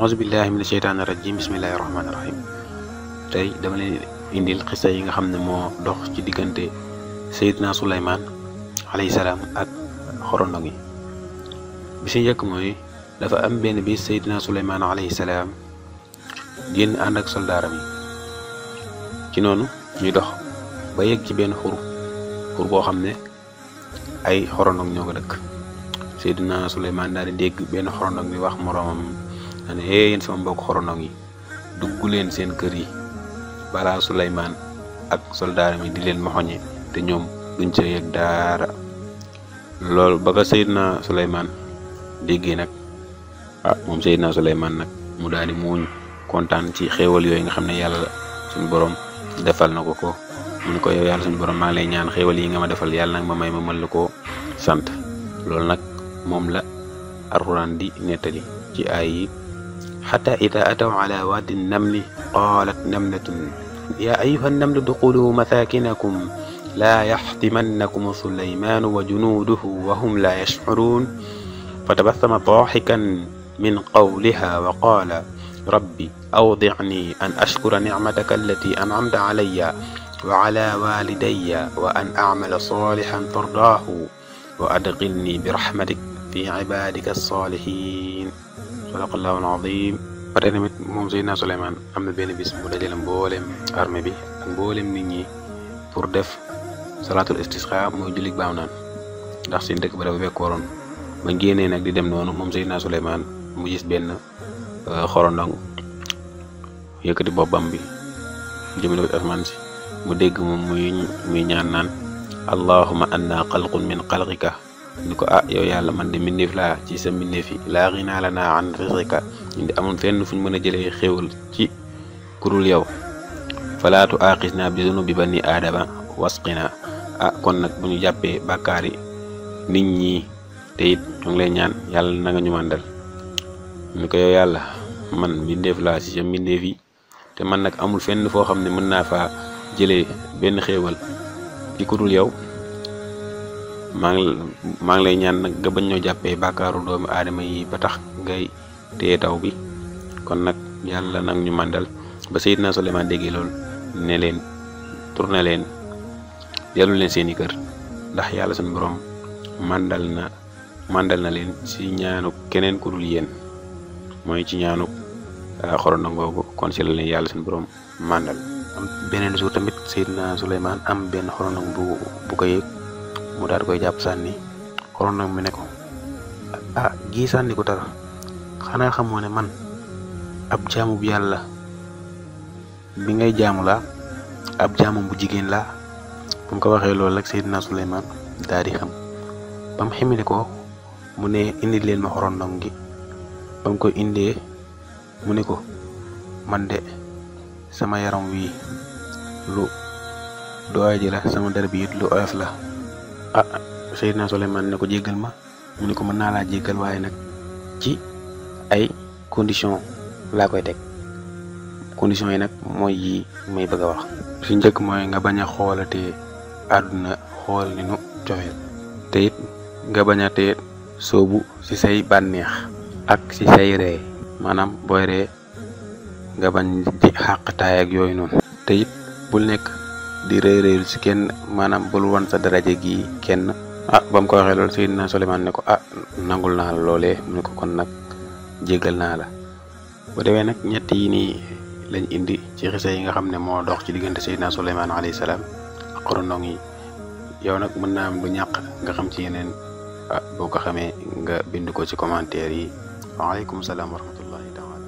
auzu billahi mina sheytaani rajim bismillahi rahmaani rahim. tey dama leen indil xisa yi nga xam ne moo dox ci diggante Seydina Suleymaan alayhi salaam ak xorondong yi. bi si njëkk mooy dafa am benn bis Seydina Suleymaan alayhi salaam génn ànd ak soldaaram yi ci noonu ñuy dox ba yegg ci benn xur boo xam ne ay xorondong ñoo ko dëkk. Seydina Suleymaan daal di dégg benn xorondong bi wax moroomam ne yéen sama mbokk xorondong yi dugg leen seen kër yi balaa Suleymaan ak soldaaram yi di leen moxoñe te ñoom duñ ca yëg dara. loolu ba ko Seydina Suleymaan déggee nag moom Seydina Suleymaan nag mu daal di muuñ kontaan ci xéewal yooyu nga xam ne yàlla suñu borom defal na ko mu ne ko yow yàlla suñu borom maa ngi lay ñaan xéewal yi nga ma defal yàlla nag ma may ma mën la koo sant. loolu nag moom la alxuraan di nettali ci aay yi xata ida ataw ala waadi namli qaalat namlatun yaa ayuha namlu duxulu masakinakum laa yaxtimannakum suleymaanu wa junuuduhu wa hum laa yashcuruun fatabassama daaxikan min qawliha wa qaala rabbi awdicni an ashkura nicmataka allati ancamta calaya wa cala walidaya wa an acmala saalixan tardaahu wa adxilni bi raxmatik fi cibaadika alsaalihin. sadaqallahu alazim. ba tey tamit moom Seydina Suleymaan am na benn bis mu dajale mboolem armée bi ak mboolem nit ñi pour def salaatul istisqa mooy jullit baaw naan ndax seen dëkk ba dafa fekkooroon ba génnee nag di dem noonu moom Seydina Suleymaan mu gis benn xorondong yëkkati boppam bi jëmale ko asmaan si mu dégg moom muy ñaan naan allahuma anna xalqun min xalqika ni ko yow yàlla man de mbindeef laa ci sa mbindeef yi laa ginaa lanaa an risqika indi amul fenn fuñ mën a jëlee xéewal ci kurul yow falaatu aaxisna bi zunubi bani aadama wasqina kon nag bu ñu jàppee bàkkaari nit ñi te it ñu ngi lay ñaan yàlla na nga ñu mandal ni ko yow yàlla man mbindeef laa ci sa mbindeef yi te man nag amul fenn foo xam ne mën naa faa jëlee benn xéewal ci kurul yow maa ngi lay ñaan nag nga bañ ñoo jàppee bàkkaaru doomu aadama yi ba tax ngay téye taw bi kon nag yàlla nag ñu màndal. ba Seydina Suleymaan déggee loolu ne leen tourné leen dellu leen seeni kër ndax yàlla suñu borom màndal na leen ci ñaanu keneen ku dul yéen mooy ci ñaanu xorondong googu kon ci la leen yàlla suñu borom màndal. beneen jour tamit Seydina Suleymaan am benn xorondong bu ko yëg mu daal koy jàpp sànni xorondong mi ne ko gii sànni ko dara xanaa xamoo ne man ab jaamu bu yàlla bi ngay jaamu laa ab jaamu bu jigéen laa. bu mu ko waxee loolu rek Seydina Suleymaan daal di xam ba mu ximili ko mu ne indi leen ma xorondong gi ba mu ko indee mu ne ko man de sama yaram wi lu doy ji la sama der bi it lu oyof la. Seydina Suleymaan ne ko jéggal ma mu ne ko mën naa laa jéggal waaye nag ci ay condition laa koy teg condition yi nag mooy yi may bëgg a wax. si njëkk mooy nga bañ a xoolatee àdduna xool ni nu cofeel te it nga bañ a tee soobu si say bànneex ak si say ree maanaam booy ree nga bañ di xàqtaay ak yooyu noonu te it bul nekk di réeréelu si kenn maanaam bul wan sa daraje gi kenn. ba mu ko waxee loolu Seydina Suleymaan ne ko nangul naa la loolee mu ne ko kon nag jéggal naa la. bu demee nag ñett yi nii lañ indi ci xisa yi nga xam ne moo dox ci diggante Seydina Suleymaan alayhi salaam ak xorondong yi. yow nag mën naa am du ñàkk nga xam ci yeneen boo ko xamee nga bind ko ci commentaire yi. waaleykum salaam wa rahmatullahi taala.